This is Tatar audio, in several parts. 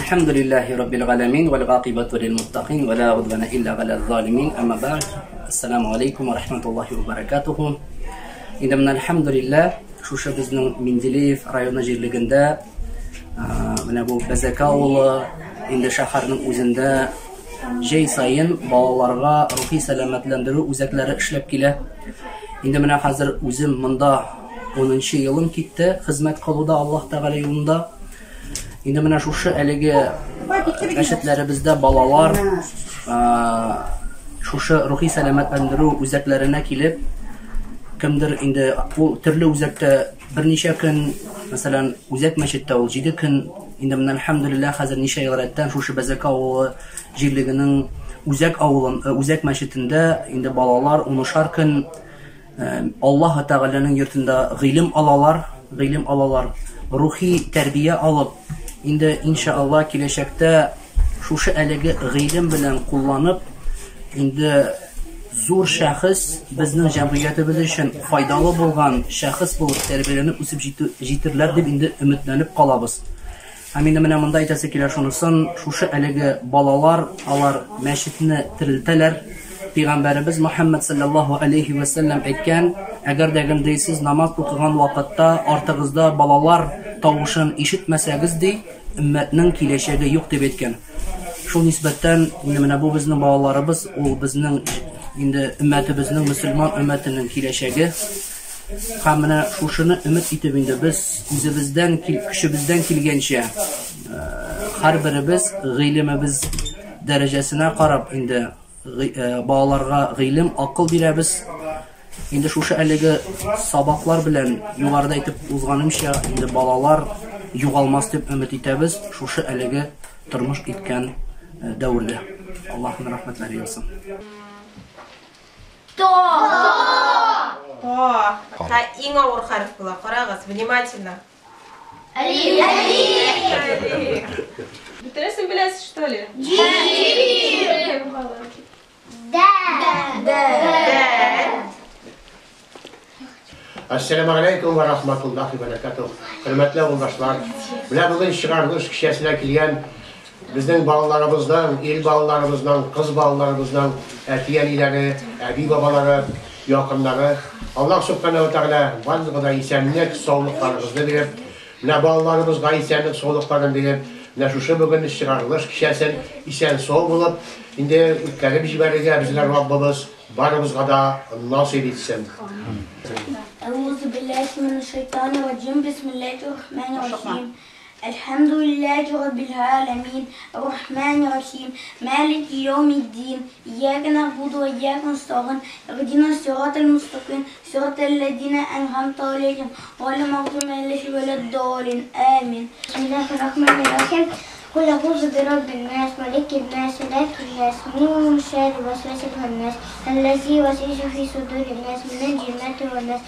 Әлхәмдүлилләһи раббил галәмин вәл гакыйбату лил муттакин ва ла удвана илля галәл залимин. Әмма бәгъд. Ассаламу алейкум ва рахматуллаһи ва баракатуху. Инде менә әлхәмдүлилләһ, шушы безнең Менделеев районы җирлегендә менә бу Бәзәкә авылы инде шәһәрнең үзендә җәй саен балаларга рухи сәламәтләндерү үзәкләре эшләп килә. Инде менә хәзер үзем монда 10 елым китте хезмәт кылуда Аллаһ Тәгалә юлында. Инде менә шушы әлеге мәчетләребездә балалар шушы рухи сәламәтләндерү үзәкләренә килеп, кемдер инде ул төрле үзәктә берничә көн, мәсәлән, үзәк мәчеттә ул 7 көн, инде менә әлхәмдүлилләһ хәзер ничә ел рәттән шушы Бәзәкә авылы җирлегенең үзәк авылын, үзәк мәчетендә инде балалар унышар көн Аллаһы Тәгаләнең йортында гыйлем алалар, гыйлем алалар, рухи тәрбия алып, инде иншалла киләчәктә шушы әлеге гыйлем белән кулланып, инде зур шәхес, безнең җәмгыятебез өчен файдалы булган шәхес булып тәрбияләнеп үсеп җитерләр дип инде өметләнеп калабыз. Һәм инде менә монда әйтәсе килә шунысын, шушы әлеге балалар, алар мәчетне терелтәләр. Пәйгамбәребез Мөхәммәд саллаллаһу алейхи ва сәлләм әйткән, әгәр дә гендәй сез намаз укыган вакытта артыгызда балалар тавышын ишетмәсәгез, ди, өммәтнең киләчәге юк дип әйткән. Шул нисбәттән, инде менә бу безнең балаларыбыз, ул безнең инде өммәтебезнең, мөселман өммәтенең киләчәге. Һәм менә шушыны өмет итеп инде без үзебездән, көчебездән килгәнчә, һәрберебез гыйлемебез дәрәҗәсенә карап инде балаларга гыйлем, акыл бирәбез. Инде шушы әлеге сабаклар белән югарыда әйтеп узганымча, инде балалар югалмас дип өмет итәбез шушы әлеге тормыш иткән дәвердә. Аллаһның рәхмәтләре яусын. То. То. Та иң авыр хәреф була. Карагыз, внимательно. Әлиф. Әлиф. Бөтенесен беләсез, что ли? Җим. Дә. Дә. Ассаламу алейкум ва рахматуллахи ва баракатух. Хөрмәтле авылдашлар, менә бүген чыгарылыш кичәсенә килгән безнең балаларыбызның, ил балаларыбызның, кыз балаларыбызның әти-әниләре, әби-бабалары, якыннары, Аллаһ Субхана ва Тәгалә барлыгы да исәнлек, саулыкларыгызны биреп, менә балаларыбызга исәнлек, саулыкларын биреп, менә шушы бүген чыгарылыш кичәсен исән-сау булып, инде үткәреп җибәрергә безгә Раббыбыз барыбызга да насыйп итсен. Әгъузу биллаһи минәш шайтанир раҗим. Бисмиллаһир рахманир рахим. Әлхәмдүлиллаһи раббил галәмин. Ар-рахманир рахим. Малики яумиддин. Ияка нагъбуду ва ияка настагин. Иһдинас сиратал мустаким. Сиратал лазина ан'амта алейхим. Гайрил магъдуби алейхим валад-даллин. Амин. Бисмиллаһир рахманир рахим. Кул әгъузу бираббин нас, маликин нас, илахин нас, мин шәрри васвасил ханнас, аллази ювасвису фи судурин нас, минәл җиннәти ван нас.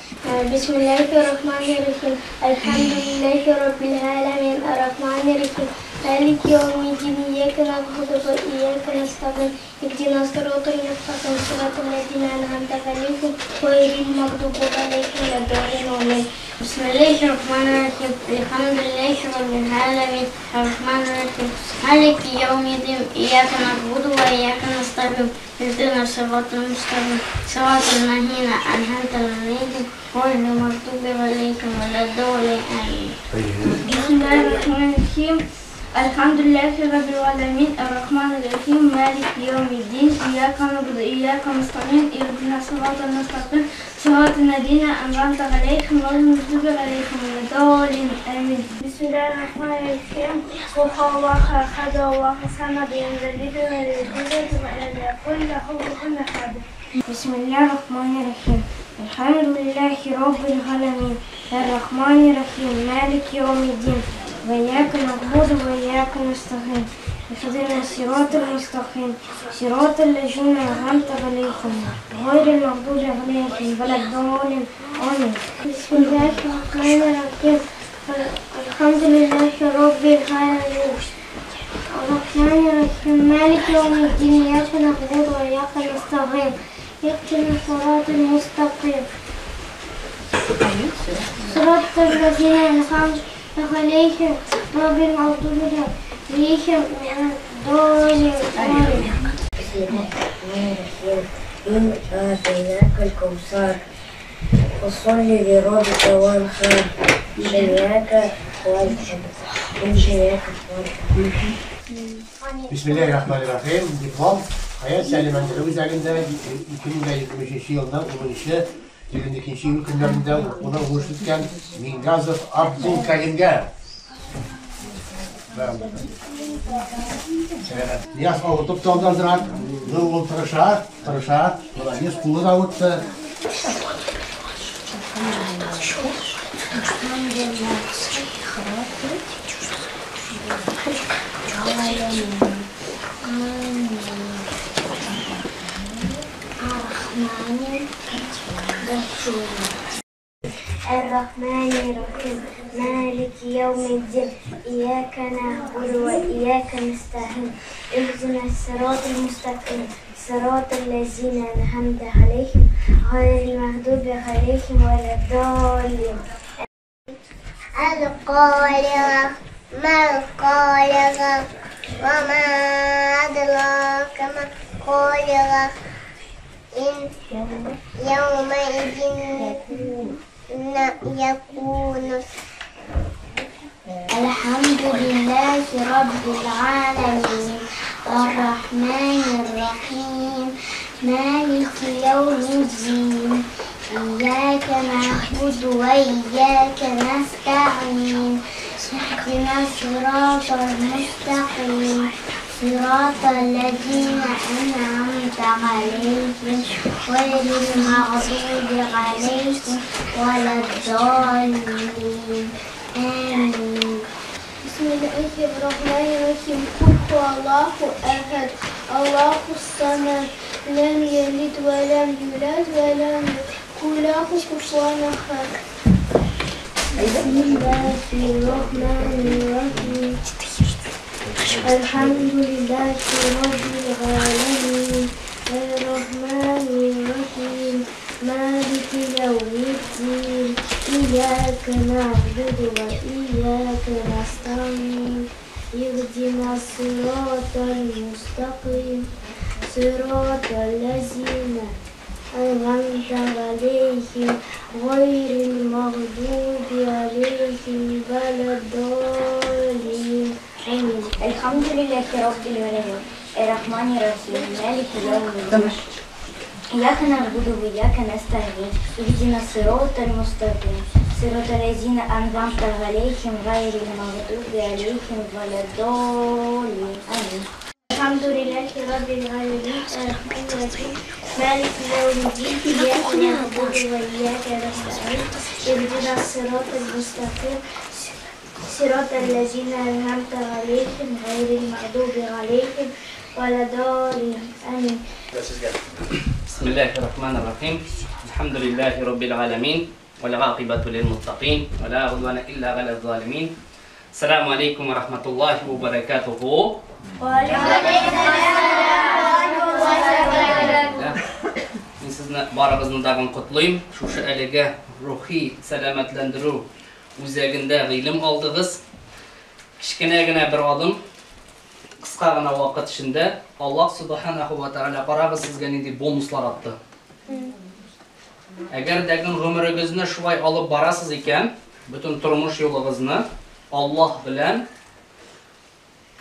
Бисмиллаһир рахманир рахим. Әлхәмдүлиллаһи раббил галәмин, ар-рахманир рахим. Малики яумиддин, ияка нагъбуду ва ияка настагин. Иһдинас сиратал мустаким, сиратал лазина ан'амта алейхим, гайрил магъдуби алейхим валад-даллин. Амин. Бисмиллаһир рахманир рахим. Әлхәмдүлиллаһи раббил галәмин, ар-рахманир рахим. Малики яумиддин, ияка нагъбуду ва ияка настагин. Иһдинас сиратал мустаким, сиратал лазина ан'амта алейхим, гайрил магъдуби алейхим валад-даллин. Амин. Бисмиллаһир рахманир рахим. Әлхәмдүлиллаһи раббил галәмин, ар-рахманир рахим, малики яумиддин, ияка нагъбуду ва ияка настагин. Иһдинас сиратал мустаким, сиратал лазина ан'амта алейхим, гайрил магъдуби алейхим валад-даллин. Амин. Бисмиллаһир рахманир рахим. Кул һуаллаһу ахад, Аллаһус самад, лам ялид ва лам юлад ва лам якул лаху куфуан ахад. Бисмиллаһир рахманир рахим. Әлхәмдүлиллаһи раббил галәмин, ар-рахманир рахим, малики яумиддин. Ияка нагъбуду ва ияка настагин. Иһдинас сиратал мустаким, сиратал лазина ан'амта алейхим, гайрил магъдуби алейхим валад-даллин. Амин. Бисмиллаһир рахманир рахим. Әлхәмдүлиллаһи раббил галәмин, ар-рахманир рахим, малики яумиддин. Ияка нагъбуду ва ияка настагин. Иһдинас сиратал мустаким, сиратал лазина ан'амта алейхим, гайрил магъдуби عليهم ولا الضالين. إنا أعطيناك الكوثر فصل لربك وانحر إياك والحب إياك والحب. Bismillahirrahmanirrahim. Diplom Hayat Сәлимәндерү үзәгендә 2023 елның 10-22 июль көннәрендә укуны уңышлы үткән Мингазов Абдулкаримгә. Нияз авыртып та алды азрак, но ул тырыша, тырыша. Молодец, кулы да авыртты. الرحمن الرحيم مالك يوم الدين إياك نعبد وإياك نستعين اهدنا الصراط المستقيم صراط الذين أنعمت عليهم غير المغضوب عليهم ولا الضالين. القارعة ما القارعة وما أدراك ما القارعة إن يومئذ يكون. الحمد لله رب العالمين الرحمن الرحيم مالك يوم الدين إياك نعبد وإياك نستعين اهدنا الصراط المستقيم صراط الذين أنعمت عليهم غير المغضوب عليهم ولا الضالين. آمين. بسم الله الرحمن الرحيم. قل هو الله أحد الله الصمد لم يلد ولم يولد ولم يكن له كفوا أحد. بسم الله الرحمن الرحيم. الحمد لله رب العالمين الرحمن الرحيم مالك يوم الدين إياك نعبد وإياك نستعين اهدنا الصراط المستقيم صراط الذين أنعمت عليهم غير المغضوب عليهم ولا الضالين. آمين. الحمد لله رب العالمين الرحمن الرحيم مالك يوم الدين إياك نعبد وإياك نستعين اهدنا الصراط المستقيم صراط الذين أنعمت عليهم غير المغضوب عليهم ولا الضالين. آمين. الحمد لله رب العالمين الرحمن الرحيم مالك يوم الدين إياك نعبد وإياك نستعين اهدنا الصراط المستقيم صراط الذين أنعمت عليهم غير المغضوب عليهم ولا الضالين. آمين. بسم الله الرحمن الرحيم. الحمد لله رب العالمين والعاقبة للمتقين ولا عدوان إلا على الظالمين. السلام عليكم ورحمة الله وبركاته. وعليكم السلام وبركاته. Мин сезне барыгызны тагын котлыйм. Шушы әлеге рухи сәламәтләндерү үзәгендә гыйлем алдыгыз. Кечкенә генә бер адым, кыска гына вакыт эчендә Аллаһ субханаху ва тааля карагыз сезгә нинди бонуслар атты. Әгәр дә гомерегезне шулай алып барасыз икән, бөтен тормыш юлыгызны Аллаһ белән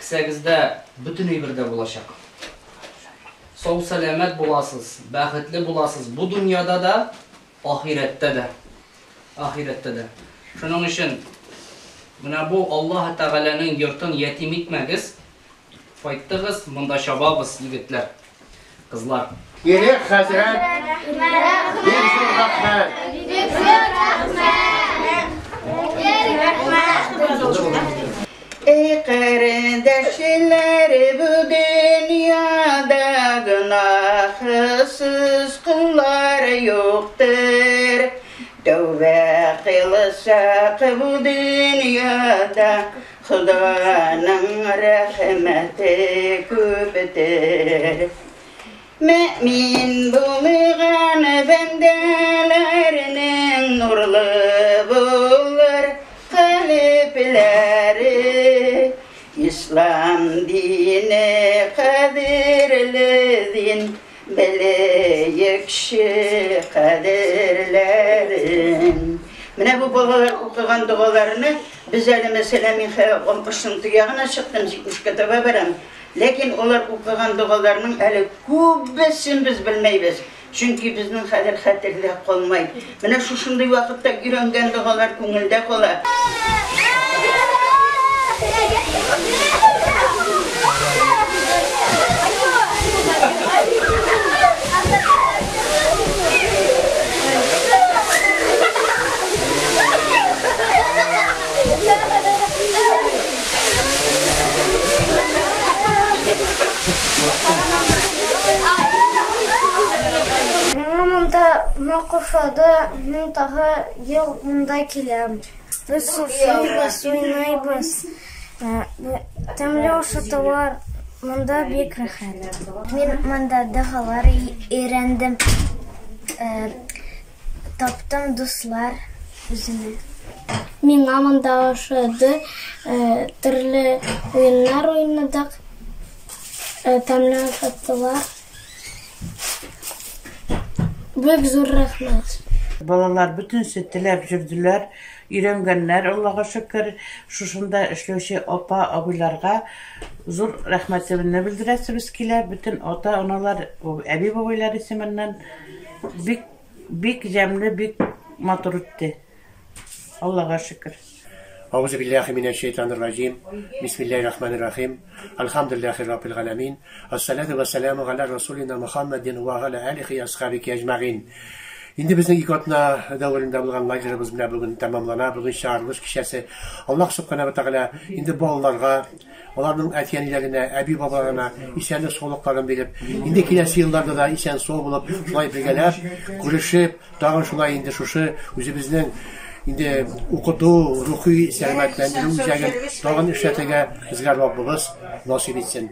кесәгездә бөтен әйбер дә булачак. Сау сәламәт буласыз, бәхетле буласыз бу дөньяда да, ахирәттә дә. Ахирәттә дә. Шуның өчен менә бу Аллаһ Тәгаләнең йортын ятим итмәгез. Кайттыгыз, монда чабабыз, егетләр, кызлар. Ирек хәзрәт, бик зур рәхмәт. Бик зур рәхмәт. Ey kardeşler, bu dünyada günahsız kullar yoktur. Tövbe kılsak bu dünyada Xudanın rahmeti köptür. Mümin bulgan bendelerinin nurlu bulur kalpleri. İslam Сине кадерле дин, беләекче кадерләрен. Менә бу балалар укыган догаларны без әле, мәсәлән, мин хәзер 60-ның тоягына чыктым, 70-кә таба барам. Ләкин алар укыган догаларның әле күбесен без белмәйбез. Чөнки безнең хәзер хәтердә калмай. Менә шушындый вакытта өйрәнгән догалар күңелдә кала. Миңа монда нык ошады, мин тагы ел монда киләм. Без суфыйбыз, уйныйбыз, тәмле ашаталар, монда бик рәхәт. Мин монда догалар өйрәндем, таптым дуслар үземә. Миңа монда ошады, төрле уеннар уйнадык, тәмле ашаттылар. Бик зур рәхмәт. Балалар бөтенесе теләп йөрделәр, өйрәнгәннәр, Аллага шөкер. Шушында эшләүче апа, абыйларга зур рәхмәтебезне белдерәсебез килә. Бөтен ата-аналар, әби-бабайлар исеменнән бик, бик җәмле, бик матур үтте. Аллага шөкер. Аузу биллахи минәш шәйтанир раҗим. Бисмиллахир рахманир рахим. Альхамдулиллахи раббил галәмин. Ассалату вассаламу галя расулина Мухаммадин ва галя алихи асхабики әҗмәгин. Инде безнең ике атна дәверендә булган лагерыбыз менә бүген тәмамлана. Бүген чыгарылыш кичәсе. Аллаһ субхана ва тәгалә инде балаларга, аларның әти-әниләренә, әби-бабаларына исәнлек саулыкларын биреп, инде киләсе елларда да исән-сау булып, шулай бергәләп, күрешеп, Тагын шулай инде шушы үзебезнең инде укыту, рухи сәламәтләндерү үзәген тагын эшләтергә безгә Раббыбыз насыйп итсен.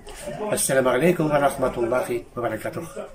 Әссәламәгаләйкүм вә рахматуллахи вә бәрәкәтүһ.